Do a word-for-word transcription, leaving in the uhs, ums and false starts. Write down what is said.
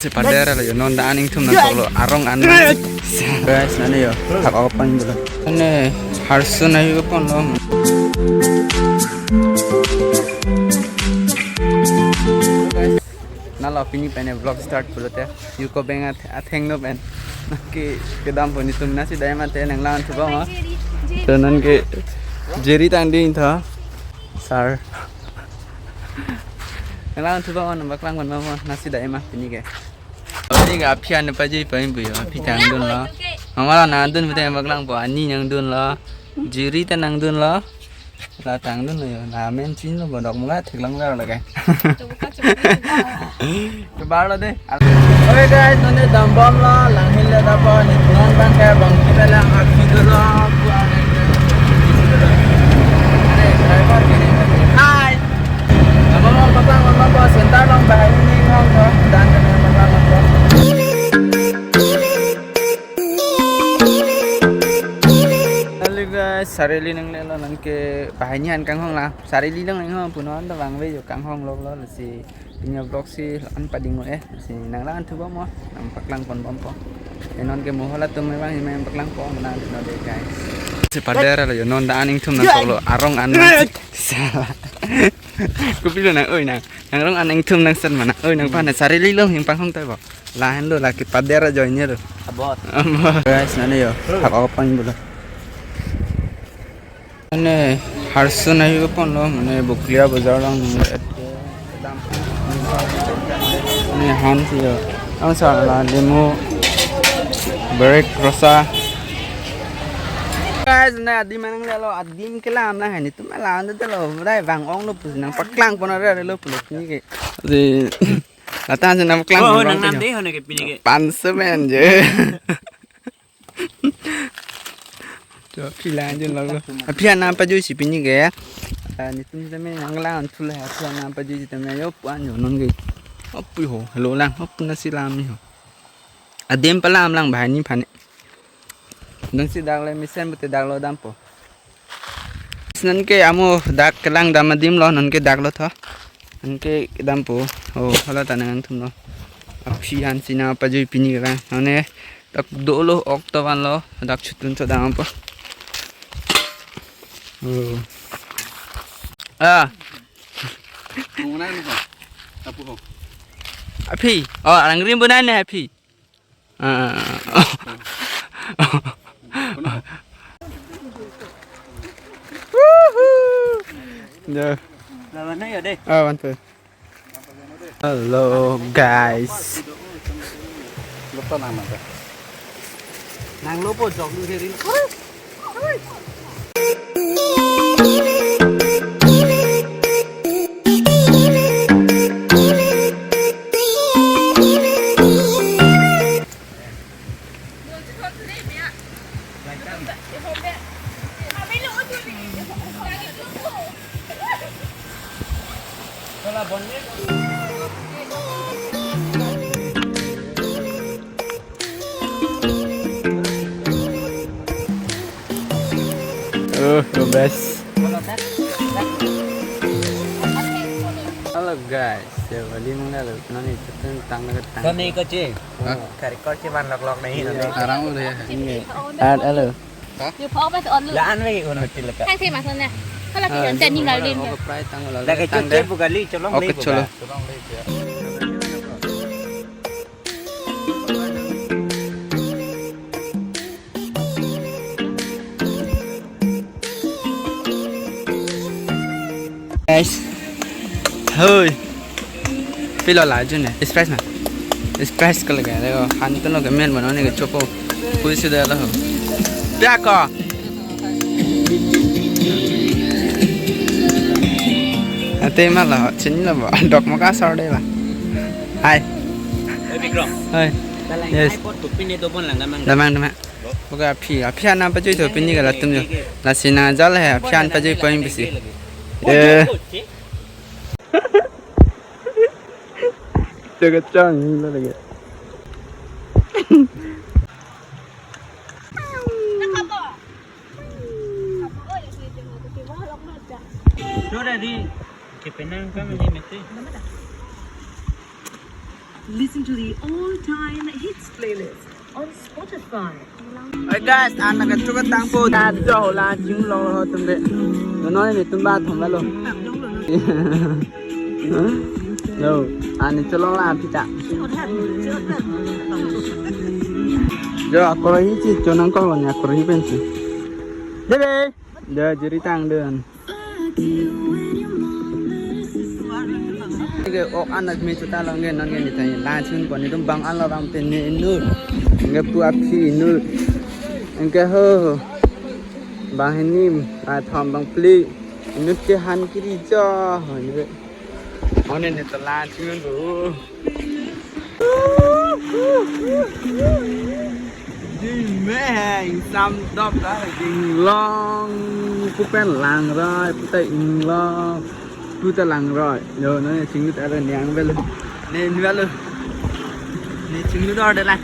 Si pader lo yo, non ta an ingthum nangkoklo, arong an. Guys, nani yo, thak opan dolo. Ane, harsun ayu pon lo. Guys, nalo pini pen vlog start pulote, yuko beng at-, athengno pen. Nangke kedampo netum nasi dai mate nanglang thuba ma. To nangke jeri tangding tha. Sir. Nanglang thuba ma, nangpaklang pon ma, nasi dai ma pini ke. Pini ke aphi an pajui pon pu yo, aphi tangdunlo. Mama la nangdun pute nangpaklangpo, ani nangdunlo. Jeri ta nangdunlo. La tangdunlo yo, la men chinilo, bodok mula theklang lar lake. Kebar lo de. Okay guys, nonke dambomlo, lang hil le dapo, ni non bang ke bang kita lang aksi dolo, aku ada yang ada driver gini. Hai. Apa mau pasang, apa mau center long bahaya ini ngong tuh, dan kena pasang apa? Hello guys, sarili nanglelo, nangke bahaya ini an kanghong la, sarili nang kanghong punon da bang ve yo kanghong lok lo si. Pini vlog si an pading mo eh, si nanglang thuba mo, nangpaklang pon bompo. E nonke mohola tum me bang, me paklangpo, nang no de guys. Si pader lo yo, non ta an ingthum nangkoklo, arong an. Kopilo nang, oi nang, nangrong an ingthum nang san mana, oi nang pa na sarili lo hing panghong tai bo. Lahen lo laki pader ajoine lo. Abot. Abot. Guys, nani yo, thak opan dolo. Mane harsun ayu pon lo, mane Buklia bazar lang. Mane han si yo. Ang sa la demo brek rosa. Guys, na adim nanglelo, adim kelam na hani tum alam de lo. Rai bang ong lo pusi nangpaklang pon are lo pulo ni ke. Si lata si nangpaklang Oh, pon nang lo nam ke. De hone ke pini ke. Pansemen je. To aphi lang jun lo. Aphi an nangpajui si pini ke. Ah, netum tame nanglang thule aphi an nangpajui si tame yo puan yo nonke. Apu ho, hello lang, apu nasi lam ni ho. Adim palam lang bahaya ni phane. Nonsi dak le mesen pute dak lo dampo. Nonke amo dak kelang dam adim lo, nonke dak lo tho. Nonke dampo. Oh, hala ta nangthum lo. Aphi an si nangpajui pini kelang. None dak dolo ok to van lo, dak chutun to dampo. Oh. Ah. Mungna ni ho. Tapu ho. Aphi. Oh, arang rim bona ne aphi. Ah. Woohoo. Ya. Lawan na ya deh. Ah, bantu. Hello guys. Lupa nama dah. Nang lupa jok lu diri. Oh, the best. Hello guys, ya bali mangga lo. Nani chetun tang na tang. Kami ko ci. Hah? Kari ko ci man lok lok nahi nani. Arang udah ya. Ini. Ad, halo. Hah? Yu pho ba on lu. La an wei un hotel ka. Thang the ma son na. Kala ki yon ten ning la lim. Oke, prai tang la. La ke tang chot de. Buka li cholong. Oke, li buka. Cholo. Guys. Hoi. Pilo la jun ne. Express na. Express ko lagay. Deko, han to lo ke men mano ne ke chopo. Pui sudah lo. Pia ko. Ate ma lo, chini lo bo. Dok mo ka sor de ba. Hai. Hey, Bikram. Hai. Yes. Hai, pot tu pini tu pon lang damang. Damang, damang. Oke, aphi, aphi an nangpajui tho pini ke latum yo. Lasi nangjal he, aphi an pajui pon pusi. Eh. Jaga chang ni la lagi. Sudah di, kepenang kami di mete. Listen to the all-time hits playlist on Spotify. Hey guys, anak kecil ketang po. Dah jauh lah, jing long lo tum de. Nono ini tum ba thong lo. Lo, ani cholong la pita. Jo, akor hi si chonang kong lo ni, akor hi pensi. Debe. Dah jiri tang den. Ke ok anak me chuta long ke non ke ni tang la chun ko ni tum bang an lo bang pen ni inut. Ke pu aphi inut. Ke ho. Bang henim, a thom bang phli. Inut ke han kiri jo. Ho ni. One ne to la chun ro. Ding mehang sam dop ta ding long, pu pen lang roi, pu ta ing long, pu ta lang roi. Yo, no ne chinglut ada niang bel. Ne bel. Ne chinglut ada la.